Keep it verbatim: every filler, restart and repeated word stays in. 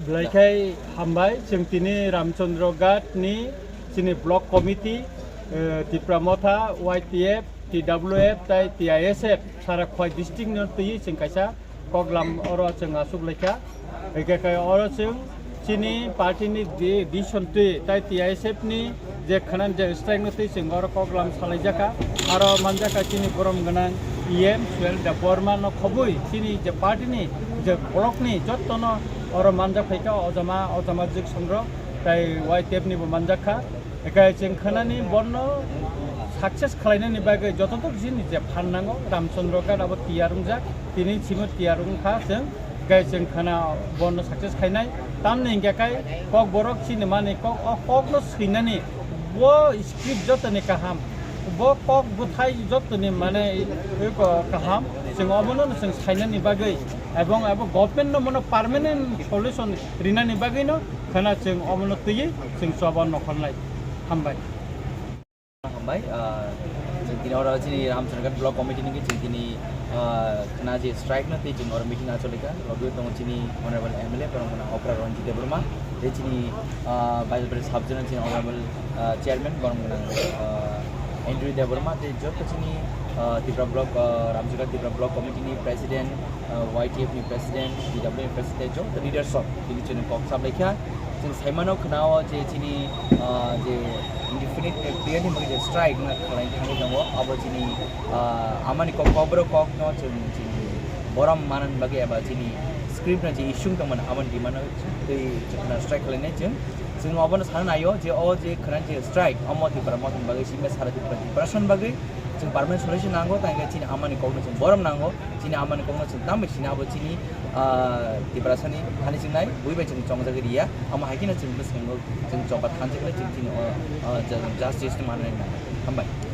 Belai khe hambai, chwng tini Ramchandra Ghat ni chini block committee, eh, Tipra Motha, Y T F, T W F tai T I S F sara Khowai district no twi chwng kaisa koklam oro chwng aswk laikha. Hwnkhe khe oro chwng chini party ni di-, decision twi tai T I S F ni je khwna je strike no twi chwng oro koklam salaijakha. Aro manjakha chini borom gwnang E M Suel Debbarma no khobwi chini je party ni je block ni jotto no oro manjak phaikha, ojama, ojama jik songrok tai Y T F ni bo manjakha. Ekai chwng khwnani bono success khlainani bagwi jototok jini je phan nango, Ramchandra Ghat abo tiyar wngjak, tini simi tiyar wngkha chwng, ekai chwng khwna bono success khainai. Tamni hwnkhe kai kok borok chini mani kok, o kokno swinani bo script jotoni kaham, bo kok bwthai jotoni mane eko kaham, chwng obono chwng sainani bagwi ebong abo government no mono permanent solution rinani bagwi no khwna chwng omono twiwi chwng choba nokhornai. Hambai. Hambai, ah, chwng tini oro chini Ramchandra Ghat Block Committee ni chwng tini, ah, khwna je strike no tei chwng oro meeting acholaikha. Logio tongo chini Honorable M L A borok wngkha Okra Ranjit Debbarma, tei chini, ah, Vice President sub zone chini Honorable, ah, Chairman borok wngkha, ah, Andrew Debbarma, tei joto chini, ah, Tipra Block, ah, Ramchandra Ghat Tipra Block Committee ni President, ah, Y T F ni President, T W F ni President, joto leaders rok tini chwngno kok saplaikha. Chwng saimano khwnao je chini, ah, je indefinite period ni bagwi je strike wngna khlaina thangwi tongo, abo chini, ah, amani kok, kokborok kokno chwng chini borom manani bagwi eba chini script no je issue tongmani aboni demand no twi chwng strike khlainai chwng. Chwng obono sana naio je o je khwna je strike, omo Tipra Mothani bagwi simi sara Tipra, Tiprasani bagwi chwng permanent solution nango, tangkhe chini amani kokno chwng borom nango, chini amani kokno chwng tambai sini abo chini, ah, Tiprasani thani chingnai, buibai chwng chongjagwi riya, amo hai kheno chwng bwskango chwng choba thansa khe chwng chini o, ah, ju-, justice no manwi nango. Hambai.